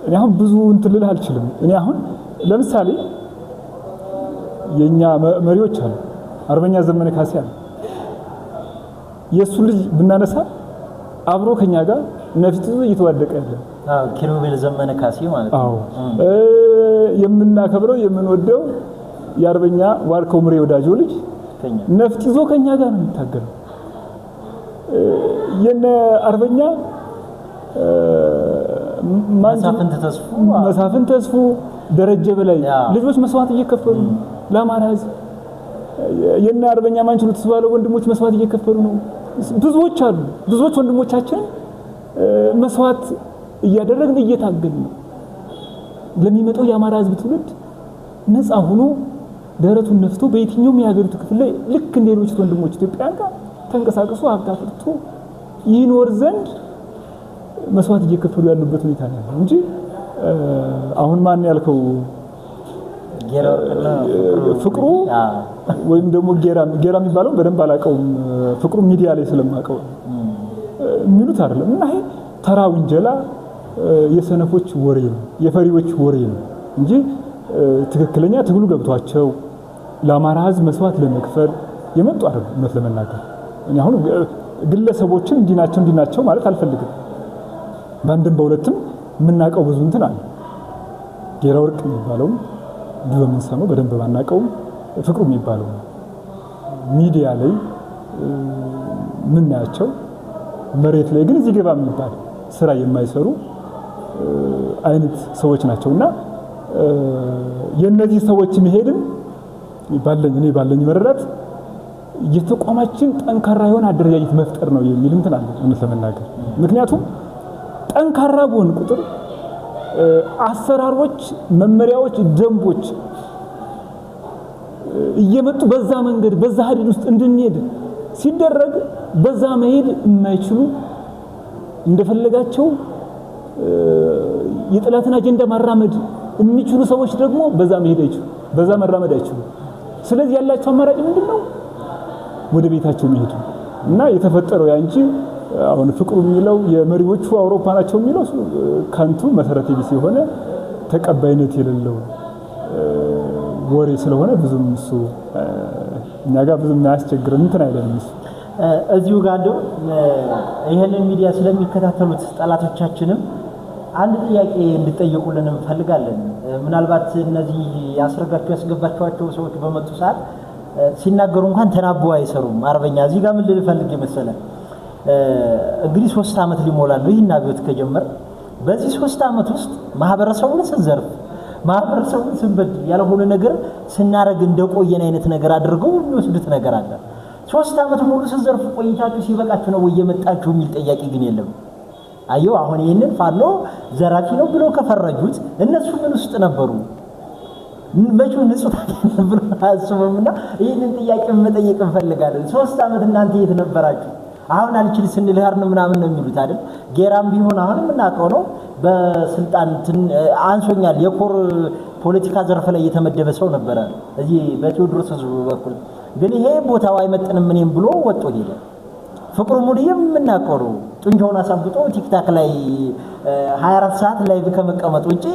እኔ አሁን ብዙ እንትን ልልህ አልችልም። እኔ አሁን ለምሳሌ የኛ መሪዎች አሉ፣ አርበኛ ዘመነ ካሴ አለ። የእሱ ልጅ ብናነሳ አብሮ ከኛ ጋር ነፍጥ ይዞ እየተዋደቀ ያለ ኪሩቤል ዘመነ ካሴ ማለት ነው። አዎ፣ የምናከብረው የምንወደው የአርበኛ ዋርከው ምሬ ወዳጆ ልጅ ነፍጥ ይዞ ከኛ ጋር ነው የሚታገለው። የነ አርበኛ መሳፍንት ተስፉ፣ ደረጀ በላይ ልጆች መስዋዕት እየከፈሉ ነው ለአማራ ሕዝብ። የነ አርበኛ ማንችሉት ተስፋ ወንድሞች መስዋዕት እየከፈሉ ነው። ብዙዎች አሉ። ብዙዎች ወንድሞቻችን መስዋዕት እያደረግን እየታገልን ነው። ለሚመጣው የአማራ ሕዝብ ትውልድ ነፃ ሆኖ ደረቱን ነፍቶ በየትኛውም የሀገሪቱ ክፍል ላይ ልክ እንደ ሌሎች ወንድሞች ኢትዮጵያን ጋር ተንቀሳቅሶ ሀብት አፍርቶ ይኖር ዘንድ መስዋዕት እየከፈሉ ያሉበት ሁኔታ ነው ያለው እንጂ አሁን ማን ያልከው ፍቅሩ ወይም ደግሞ ጌራ የሚባለው በደንብ አላውቀውም። ፍቅሩ ሚዲያ ላይ ስለማውቀው የሚሉት አይደለም። እና ይሄ ተራ ውንጀላ የሰነፎች ወሬ ነው፣ የፈሪዎች ወሬ ነው እንጂ ትክክለኛ ትግሉ ገብቷቸው ለአማራ ሕዝብ መስዋዕት ለመክፈል የመጡ አይደሉም። እውነት ለመናገር እኔ አሁን ግለሰቦችን እንዲህ ናቸው እንዲህ ናቸው ማለት አልፈልግም። በአንድም በሁለትም የምናውቀው ብዙ እንትን አለ። ጌራ ወርቅ የሚባለውም ብዙ የምንሰማው በደንብ ባናውቀውም ፍቅሩ የሚባለው ሚዲያ ላይ የምናያቸው መሬት ላይ ግን እዚህ ገባ የሚባል ስራ የማይሰሩ አይነት ሰዎች ናቸው እና የነዚህ ሰዎች መሄድም ባለኝ እኔ ባለኝ መረዳት የተቋማችን ጠንካራ የሆነ አደረጃጀት መፍጠር ነው የሚል እንትን አለ፣ እውነት ለመናገር ምክንያቱም ጠንካራ በሆን ቁጥር አሰራሮች፣ መመሪያዎች፣ ደንቦች እየመጡ በዛ መንገድ በዛ ሀዲድ ውስጥ እንድንሄድ ሲደረግ በዛ መሄድ የማይችሉ እንደፈለጋቸው የጠላትን አጀንዳ ማራመድ የሚችሉ ሰዎች ደግሞ በዛ መሄድ አይችሉ፣ በዛ መራመድ አይችሉ። ስለዚህ ያላቸው አማራጭ ምንድን ነው? ወደ ቤታቸው መሄድ ነው እና የተፈጠረው ያ እንጂ አሁን ፍቅሩ የሚለው የመሪዎቹ አውሮፓ ናቸው የሚለው ከንቱ መሰረተ ቢስ የሆነ ተቀባይነት የሌለው ወሬ ስለሆነ ብዙም እሱ እኛ ጋር ብዙም አያስቸግርም፣ እንትን አይደለም እሱ። እዚሁ ጋር እንደው ይህንን ሚዲያ ስለሚከታተሉት ጠላቶቻችንም አንድ ጥያቄ እንድጠይቁልን እንፈልጋለን። ምናልባት እነዚህ ያስረጋችሁ ያስገባችኋቸው ሰዎች በመጡ ሰዓት ሲናገሩ እንኳን ተናበው አይሰሩም። አርበኛ እዚህ ጋር ምን ልል ፈልጌ መሰለህ፣ እንግዲህ 3 ዓመት ሊሞላ ነው ይህን አብዮት ከጀመረ። በዚህ 3 ዓመት ውስጥ ማህበረሰቡን ስንዘርፍ፣ ማህበረሰቡን ስንበድል፣ ያልሆነ ነገር ስናረግ እንደቆየን አይነት ነገር አድርገው የሚወስዱት ነገር አለ። 3 ዓመት ሙሉ ስትዘርፉ ቆይታችሁ ሲበቃችሁ ነው ወይ የመጣችሁ የሚል ጥያቄ ግን የለም። አየው፣ አሁን ይህንን ፋኖ ዘራፊ ነው ብሎ ከፈረጁት እነሱ ምን ውስጥ ነበሩ? መቼው ንጹህ ብሎ አያስቡምና ይህንን ጥያቄ መጠየቅ እንፈልጋለን። 3 ዓመት እናንተ የት ነበራችሁ? አሁን አልችል ስንል ህርን ምናምን ነው የሚሉት አይደል? ጌራም ቢሆን አሁን የምናውቀው ነው። በስልጣን አንሶኛል የኮር ፖለቲካ ዘርፍ ላይ የተመደበ ሰው ነበረ እዚህ በቴዎድሮስ ህዝብ በኩል፣ ግን ይሄ ቦታው አይመጥንም እኔም ብሎ ወጥቶ ሄደ። ፍቅሩ ሙሉዬም የምናውቀው ነው። ጡንቻውን አሳብጦ ቲክታክ ላይ 24 ሰዓት ላይ ከመቀመጥ ውጪ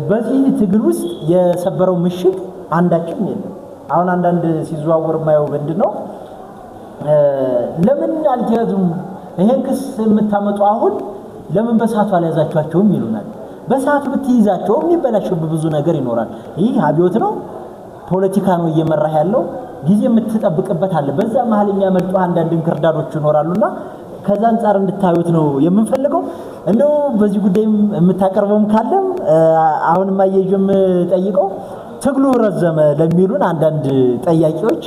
በዚህ ትግል ውስጥ የሰበረው ምሽግ አንዳችም የለም። አሁን አንዳንድ ሲዘዋወር የማየው ምንድን ነው? ለምን አልተያዙም? ይሄን ክስ የምታመጡ አሁን ለምን በሰዓቱ አልያዛችኋቸውም ይሉናል። በሰዓቱ ብትይዛቸው የሚበላሽብ ብዙ ነገር ይኖራል። ይህ አብዮት ነው፣ ፖለቲካ ነው እየመራህ ያለው፣ ጊዜ የምትጠብቅበት አለ። በዛ መሀል የሚያመልጡ አንዳንድ እንክርዳዶች ይኖራሉና ከዛ አንጻር እንድታዩት ነው የምንፈልገው። እንደው በዚህ ጉዳይም የምታቀርበውም ካለም አሁንም አያይዤ የምጠይቀው ትግሉ ረዘመ ለሚሉን አንዳንድ ጠያቂዎች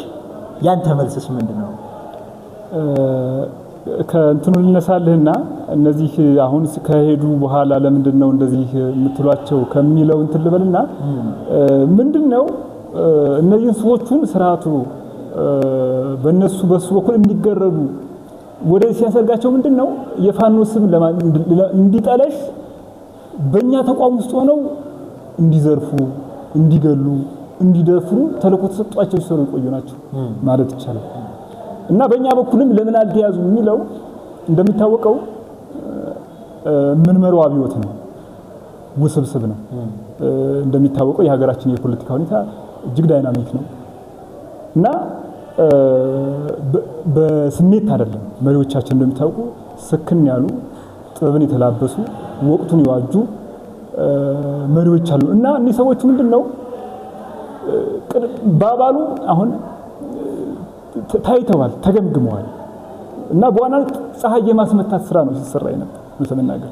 ያንተ መልስስ ምንድን ነው? ከእንትኑ ልነሳልህና እነዚህ አሁን ከሄዱ በኋላ ለምንድን ነው እንደዚህ የምትሏቸው ከሚለው እንትን ልበልና፣ ምንድን ነው እነዚህን ሰዎቹን ስርዓቱ በእነሱ በሱ በኩል እንዲገረዱ ወደ ሲያሰርጋቸው ምንድን ነው የፋኖ ስም እንዲጠለሽ በእኛ ተቋም ውስጥ ሆነው እንዲዘርፉ፣ እንዲገሉ፣ እንዲደፍሩ ተልእኮ ተሰጥቷቸው ሲሰሩ የቆዩ ናቸው ማለት ይቻላል። እና በእኛ በኩልም ለምን አልተያዙ የሚለው እንደሚታወቀው የምንመራው አብዮት ነው፣ ውስብስብ ነው። እንደሚታወቀው የሀገራችን የፖለቲካ ሁኔታ እጅግ dynamic ነው እና በስሜት አይደለም። መሪዎቻችን እንደሚታወቁ ስክን ያሉ፣ ጥበብን የተላበሱ፣ ወቅቱን የዋጁ መሪዎች አሉ። እና እኒህ ሰዎች ምንድን ነው በአባሉ አሁን ታይተዋል፣ ተገምግመዋል። እና በዋናነት ፀሐይ የማስመታት ስራ ነው ሲሰራ የነበር። ለመናገር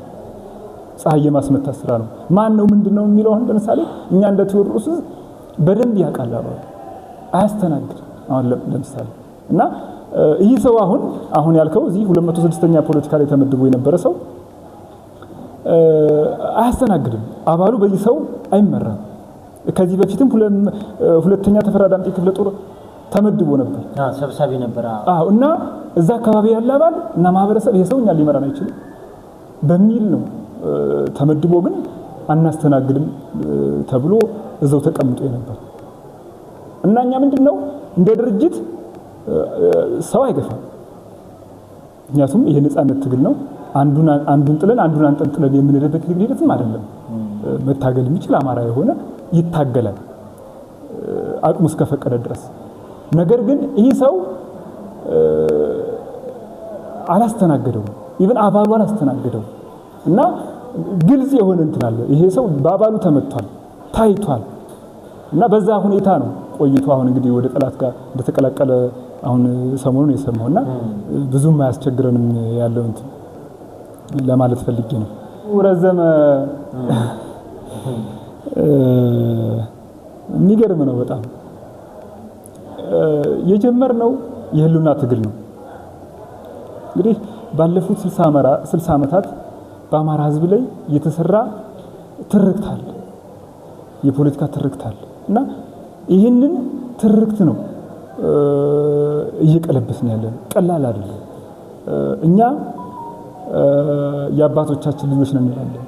ፀሐይ የማስመታት ስራ ነው። ማን ነው ምንድን ነው የሚለው አሁን ለምሳሌ እኛ እንደ ቴዎድሮስ በደንብ ያውቃል፣ አባሉ አያስተናግድም። አሁን ለምሳሌ እና ይህ ሰው አሁን ያልከው እዚህ 206ኛ ፖለቲካ ላይ ተመድቦ የነበረ ሰው አያስተናግድም። አባሉ በዚህ ሰው አይመራም። ከዚህ በፊትም ሁለተኛ ተፈራ ዳምጤ ክፍለ ጦር ተመድቦ ነበር፣ ሰብሳቢ ነበር። አዎ። እና እዛ አካባቢ ያለ አባል እና ማህበረሰብ ይሄ ሰው እኛን ሊመራን አይችልም በሚል ነው ተመድቦ፣ ግን አናስተናግድም ተብሎ እዛው ተቀምጦ ነበር። እና እኛ ምንድን ነው እንደ ድርጅት ሰው አይገፋም። ምክንያቱም ይሄ ነፃነት ትግል ነው። አንዱን ጥለን አንዱን አንጠልጥለን የምንሄድበት ትግል ሂደትም አይደለም። መታገል የሚችል አማራ የሆነ ይታገላል አቅሙ እስከፈቀደ ድረስ። ነገር ግን ይህ ሰው አላስተናገደውም። Even አባሉ አላስተናገደውም። እና ግልጽ የሆነ እንትን አለ። ይሄ ሰው በአባሉ ተመቷል፣ ታይቷል። እና በዛ ሁኔታ ነው ቆይቶ አሁን እንግዲህ ወደ ጠላት ጋር እንደተቀላቀለ አሁን ሰሞኑን የሰማው እና ብዙም አያስቸግረንም ያለው እንትን ለማለት ፈልጌ ነው። ረዘመ፣ የሚገርም ነው በጣም። የጀመርነው የህልውና ትግል ነው። እንግዲህ ባለፉት 60 ዓመታት በአማራ ህዝብ ላይ የተሰራ ትርክት አለ፣ የፖለቲካ ትርክት አለ። እና ይህንን ትርክት ነው እየቀለበስን ያለን። ቀላል አይደለም። እኛ የአባቶቻችን ልጆች ነው እንላለን።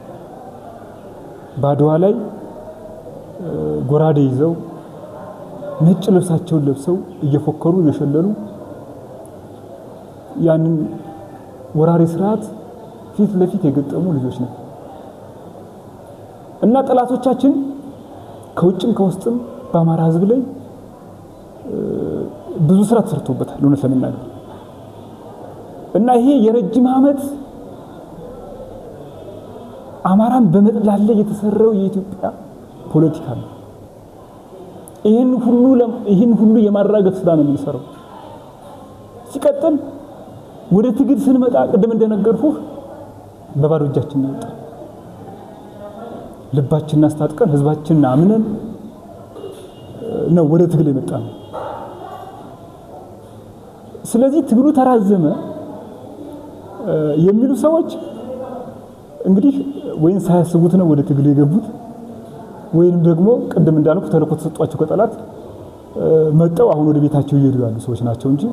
በአድዋ ላይ ጎራዴ ይዘው ነጭ ልብሳቸውን ለብሰው እየፎከሩ እየሸለሉ ያንን ወራሪ ስርዓት ፊት ለፊት የገጠሙ ልጆች ነው። እና ጠላቶቻችን ከውጭም ከውስጥም በአማራ ህዝብ ላይ ብዙ ስራ ተሰርቶበታል እውነት ለመናገር። እና ይሄ የረጅም ዓመት አማራን በመጥላት ላይ የተሰራው የኢትዮጵያ ፖለቲካ ነው። ይህን ሁሉ የማራገፍ ስራ ነው የምንሰራው። ሲቀጥል ወደ ትግል ስንመጣ ቅድም እንደነገርኩህ በባዶ እጃችን ነው የወጣነው። ልባችንን አስታጥቀን ህዝባችንን አምነን ነው ወደ ትግል የመጣነው። ስለዚህ ትግሉ ተራዘመ የሚሉ ሰዎች እንግዲህ ወይን ሳያስቡት ነው ወደ ትግሉ የገቡት፣ ወይንም ደግሞ ቅድም እንዳልኩ ተልእኮ ተሰጧቸው ከጠላት መጠው አሁን ወደ ቤታቸው እየሄዱ ያሉ ሰዎች ናቸው እንጂ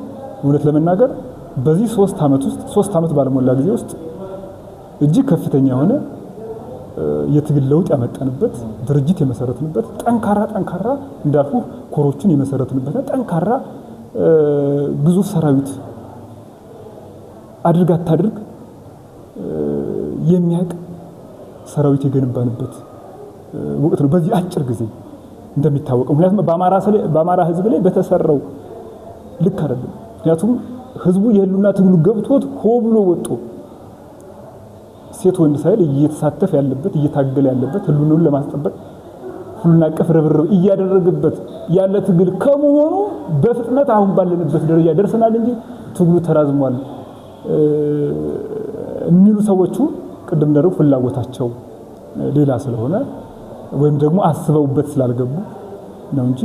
እውነት ለመናገር በዚህ 3 ዓመት ውስጥ 3 ዓመት ባልሞላ ጊዜ ውስጥ እጅግ ከፍተኛ የሆነ የትግል ለውጥ ያመጣንበት፣ ድርጅት የመሰረትንበት፣ ጠንካራ እንዳልኩ ኮሮችን የመሰረትንበት፣ ጠንካራ ግዙፍ ሰራዊት አድርግ አታድርግ የሚያቅ ሰራዊት የገነባንበት ወቅት ነው በዚህ አጭር ጊዜ እንደሚታወቀው። ምክንያቱም በአማራ ህዝብ ላይ በተሰራው ልክ አይደለም። ምክንያቱም ህዝቡ የህልውና ትግሉ ገብቶት ሆ ብሎ ወጥቶ ሴት ወንድ ሳይል እየተሳተፈ ያለበት፣ እየታገለ ያለበት፣ ህልውናውን ለማስጠበቅ ሁሉን አቀፍ ርብርብ እያደረገበት ያለ ትግል ከመሆኑ በፍጥነት አሁን ባለንበት ደረጃ ደርሰናል እንጂ ትግሉ ተራዝሟል የሚሉ ሰዎቹ ቅድም እንዳልኩ ፍላጎታቸው ሌላ ስለሆነ ወይም ደግሞ አስበውበት ስላልገቡ ነው እንጂ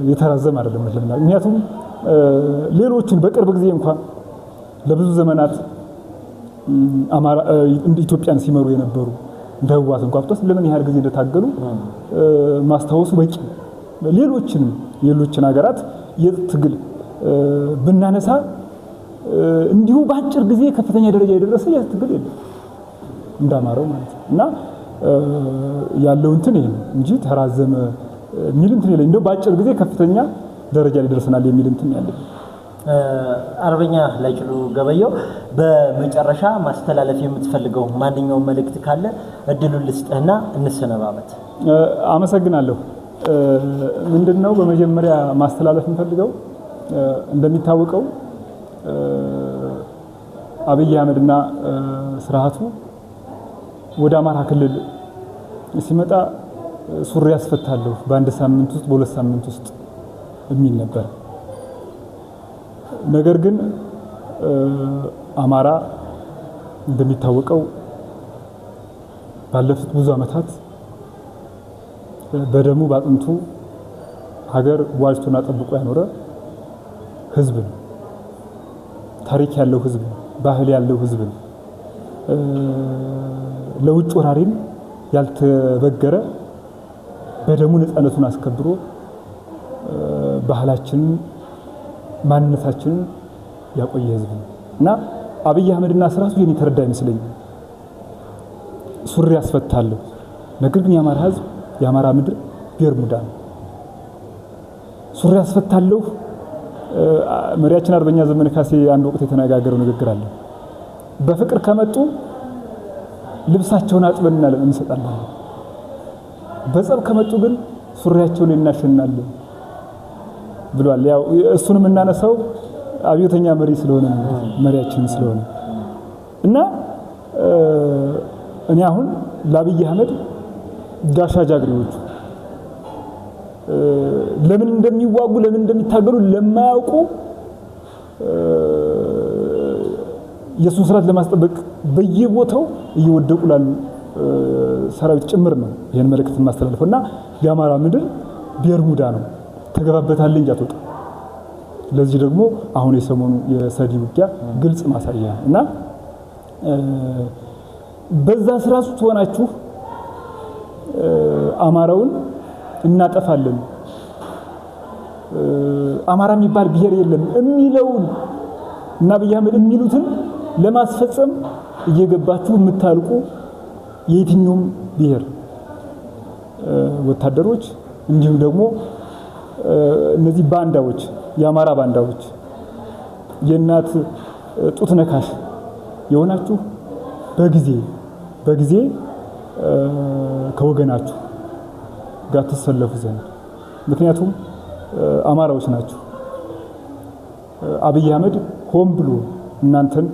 የተራዘመ አይደለም። ምክንያቱም ሌሎችን በቅርብ ጊዜ እንኳን ለብዙ ዘመናት አማራ ኢትዮጵያን ሲመሩ የነበሩ እንደ ህወሓት እንኳን ብትወስድ ለምን ያህል ጊዜ እንደታገሉ ማስታወሱ በቂ ነው። ሌሎችንም የሌሎችን ሀገራት የትግል ብናነሳ እንዲሁ በአጭር ጊዜ ከፍተኛ ደረጃ የደረሰ የትግል የለም እንዳማረው ማለት ነው። እና ያለው እንትን ይሄ ነው እንጂ ተራዘመ የሚል እንትን የለኝም። እንደው በአጭር ጊዜ ከፍተኛ ደረጃ ላይ ደርሰናል የሚል እንትን ያለኝ። አርበኛ ላይችሉ ገበየው፣ በመጨረሻ ማስተላለፍ የምትፈልገው ማንኛውም መልእክት ካለ እድሉን ልስጥህና እንሰነባበት። አመሰግናለሁ። ምንድነው በመጀመሪያ ማስተላለፍ የምፈልገው፣ እንደሚታወቀው አብይ አህመድና ስርዓቱ ወደ አማራ ክልል ሲመጣ ሱሪ ያስፈታለሁ በአንድ ሳምንት ውስጥ፣ በ2 ሳምንት ውስጥ የሚል ነበር። ነገር ግን አማራ እንደሚታወቀው ባለፉት ብዙ ዓመታት በደሙ ባጥንቱ ሀገር ዋጅቶና ጠብቆ ያኖረ ህዝብ ነው። ታሪክ ያለው ህዝብ ነው። ባህል ያለው ህዝብ ነው። ለውጭ ወራሪም ያልተበገረ፣ በደሙ ነፃነቱን አስከብሮ ባህላችንን ማንነታችንን ያቆየ ህዝብ ነው። እና አብይ አህመድና ስርዓቱ ይሄን የተረዳ አይመስለኝም። ሱሪ ያስፈታለሁ፣ ነገር ግን የአማራ ህዝብ የአማራ ምድር ቤርሙዳ ነው። ሱሪ ያስፈታለሁ፣ መሪያችን አርበኛ ዘመነ ካሴ አንድ ወቅት የተነጋገረው ንግግር አለ። በፍቅር ከመጡ ልብሳቸውን አጥበን እንሰጣለን፣ በጸብ ከመጡ ግን ሱሪያቸውን እናሸናለን ብሏል። ያው እሱን የምናነሳው አብዮተኛ መሪ ስለሆነ ነው፣ መሪያችን ስለሆነ። እና እኔ አሁን ለአብይ አህመድ ጋሻ ጃግሬዎቹ፣ ለምን እንደሚዋጉ ለምን እንደሚታገሉ ለማያውቁ፣ የሱን ስርዓት ለማስጠበቅ በየቦታው እየወደቁ ላሉ ሰራዊት ጭምር ነው ይሄን መልእክት የማስተላልፈው። እና የአማራ ምድር ቤርሙዳ ነው፣ ተገባበታለህ እንጂ አትወጣም። ለዚህ ደግሞ አሁን የሰሞኑ የሰዲ ውጊያ ግልጽ ማሳያ ነው። እና በዛ ስራ ውስጥ ሆናችሁ አማራውን እናጠፋለን፣ አማራ የሚባል ብሔር የለም የሚለውን እና አብይ አህመድ የሚሉትን ለማስፈጸም እየገባችሁ የምታልቁ የየትኛውም ብሔር ወታደሮች፣ እንዲሁም ደግሞ እነዚህ ባንዳዎች፣ የአማራ ባንዳዎች፣ የእናት ጡት ነካሽ የሆናችሁ በጊዜ በጊዜ ከወገናችሁ ጋር ትሰለፉ ዘንድ፣ ምክንያቱም አማራዎች ናችሁ። አብይ አህመድ ሆን ብሎ እናንተን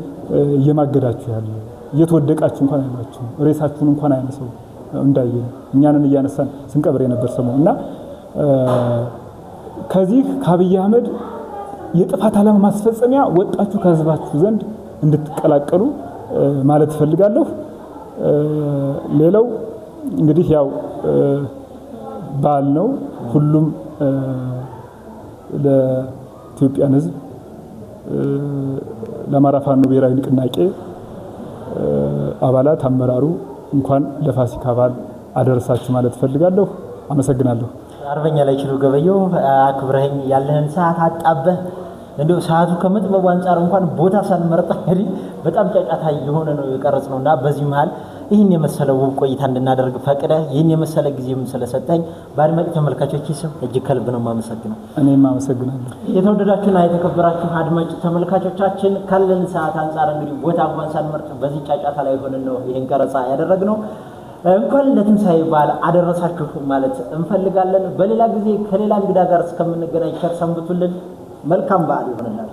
እየማገዳችሁ ያለ፣ እየተወደቃችሁ እንኳን አይሏችሁ፣ ሬሳችሁን እንኳን አያነሳው፣ እንዳየ እኛንን እያነሳን ስንቀብር የነበር ሰሞን። እና ከዚህ ከአብይ አህመድ የጥፋት ዓላማ ማስፈጸሚያ ወጣችሁ ከህዝባችሁ ዘንድ እንድትቀላቀሉ ማለት እፈልጋለሁ። ሌላው እንግዲህ ያው በዓል ነው። ሁሉም ለኢትዮጵያን ሕዝብ፣ ለአማራ ፋኖ ብሔራዊ ንቅናቄ አባላት፣ አመራሩ እንኳን ለፋሲካ በዓል አደረሳችሁ ማለት እፈልጋለሁ። አመሰግናለሁ። አርበኛ ላይችሉ ገበየሁ፣ አክብረኸኝ ያለህን ሰዓት አጣበህ እንዲሁ ሰዓቱ ከመጥበቡ አንጻር እንኳን ቦታ ሳንመርጥ እንግዲህ በጣም ጫጫታ የሆነ ነው የቀረጽ ነው እና በዚህ መሀል ይህን የመሰለ ውብ ቆይታ እንድናደርግ ፈቅደህ ይህን የመሰለ ጊዜም ስለሰጠኝ በአድማጭ ተመልካቾች ስም እጅግ ከልብ ነው የማመሰግነው። እኔም አመሰግናለሁ። የተወደዳችሁና የተከበራችሁ አድማጭ ተመልካቾቻችን፣ ካለን ሰዓት አንጻር እንግዲህ ቦታ እንኳን ሳንመርጥ በዚህ ጫጫታ ላይ ሆነን ነው ይህን ቀረጻ ያደረግነው። እንኳን ለትንሣኤ በዓል አደረሳችሁ ማለት እንፈልጋለን። በሌላ ጊዜ ከሌላ እንግዳ ጋር እስከምንገናኝ ቸር ሰንብቱልን። መልካም በዓል ይሆንላችሁ።